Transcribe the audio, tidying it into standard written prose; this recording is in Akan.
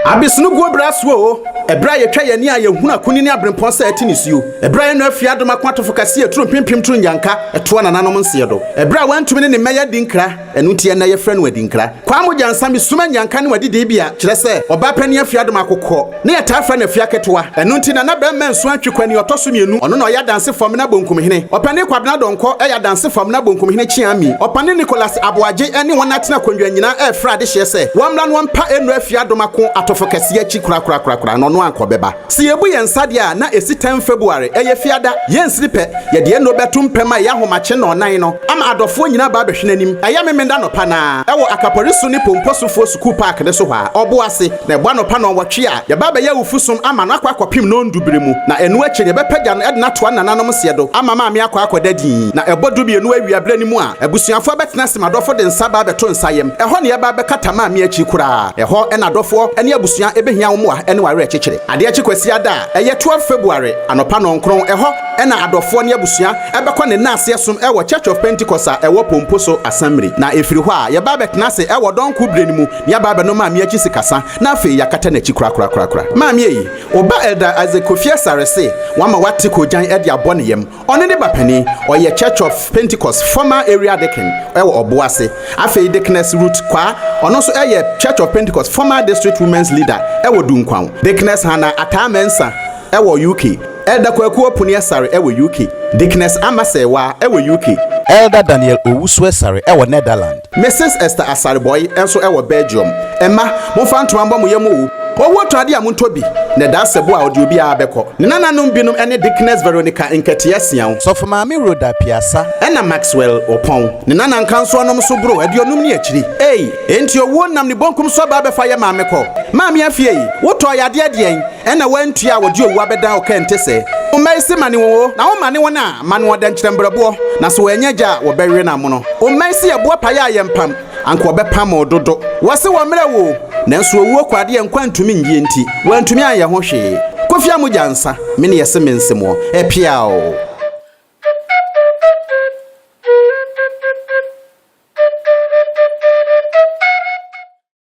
Abesono guo bra so oo, ɛberɛ a yɛtwa yɛn ani a yɛhunu akunini aberempɔn sɛ ɛte nisuo, ɛberɛ a yɛn afie adom ako atofo kɛseɛ aturo mpempem toro nnyanka ɛtoa nananom nseɛ do, ɛberɛ a wantumi ne ne mmɛyɛ adinkra, ɛno nti ɛnnɛ yɛfrɛ no adinkra. Kwaa Mogya Nsa Mesum anyanka ne wadidii bea, kyerɛ sɛ, ɔbaa panin afie adom akokɔ, ne yɛtaa frɛ no afie aketewa, ɛno nti Nana Barima Nsu Antwi Kwani ɔtɔ so mmienu, ɔno na ɔyɛ Adanse Fam na Bonkumhene, Ɔpanin Kwabena Donkor yɛ Adanse Fam na Bonkumhene Kyeame, Ɔpanin Nicholas Aboagye ne wɔn atena akonnwa nyinaa refrɛ adehyeɛ sɛ wɔmmra na wɔmpa Nnuro Afie Adom ako atɔfo kɛseɛ akyi korakorakorakora na ɔno ankɔ bɛba. Sɛ yɛbu yɛn nsa deɛ a na ɛsi 10 February, ɛyɛ Fiada, yɛnsiri pɛ, yɛde Nnuro bɛto mpam a ɛyɛ ahomakye nnɔnnan no ama adɔfoɔ nyinaa aba abɛhwe n'anim. Ɛyɛ Memenda anɔpa no ara wɔ Akapɔriso ne Pomposofoɔ Sukuu Park no so hɔ a, ɔbo ase, na ɛbɔ anɔpa nnɔnwɔtwe a, yɛba abɛyɛ awufo som ama no akɔ akɔpem nnɔndu bere mu, na ɛno akyi no yɛbɛpagya no de no atoa ne nananom seɛ do ama maame akɔ akɔda dinn. Na ɛbɔ dumienu awia berɛ no mu a, abusuafoɔ bɛtena ase ma adɔfo de nsa ba abɛto nsa yam. Ɛhɔ na yɛba abɛkata maame akyi koraa. Ɛhɔ na adɔfoɔ ne abusua bɛhia wo mmoa ne w'awerɛkyekyere. Adeɛ kye Kwasiada a, ɛyɛ 12 February anɔpa nnɔnkron, ɛhɔ na adɔfoɔ ne abusua bɛkɔ ne nnaaseɛ som wɔ Church of Pentecost a ɛwɔ Pompo so, Asammiri. Na ɛfiri hɔ a, yɛba abɛtena ase wɔ dɔnko berɛ no mu na yɛaba abɛnom maame akyi sikasa na afei yɛakata n'akyi korakorakorakora. Maame ei, wo ba Elder Isaac Kofi Asare se wama wate koogyan de abɔ ne yam. Ɔno ne ba panin, ɔyɛ Church of Pentecost former area deacon wɔ Ɔboase. Afei Deaconess Ruth Kwaa, ɔno nso yɛ Church of Pentecost former district women's leader wɔ Dunkwaw. Deaconess Hannah Ataa Mensah wɔ UK. Elder Kwaku Opuni Asare wɔ UK. Deaconess Ama Serwaa wɔ UK. Elder Daniel Owusu Asare wɔ Netherland. Mrs Esther Asare-Boy nso wɔ Belgium. Mma, momfa ntoma mbɔ mo yam o. Owuo tɔ adeɛ a montɔ bi, na ɛda asɛbo a ɔde obiara bɛkɔ. Ne nananom binom ne Deaconess Veronica Nketiah Siaw. Sɔfo Maame Rhoda Piasa. Ɛna Maxwell Opɔn. Ne nana nkansoɔnom nso boro aduonum ne akyiri. Ei! Enti owuo nam ne bonkum so aba abɛfa yɛ maame kɔ. Maame afie yi, wotɔɔ yadeɛ deɛn? Ɛna woantua a wɔde owu abɛdan wo kɛnte sɛ. Wo mma yi se mane wɔn o, na womane wɔn a, mane wɔn dɛnkyerɛmbrɛboɔ, na sɛ wɔannya gya a, wɔbɛwe no amono. Wo mma yi se yɛboa paeɛ a yɛmpam, anka wɔbɛpam wo dodo. Wɔse wɔmmerɛ wo o, nanso owuo kɔ adeɛ nkwa ntumi nnyie nti, wɔantumi anyɛ ho hwee. Kofi Amogya nsa, me ne yɛse mense moɔ, ɛpeaoo.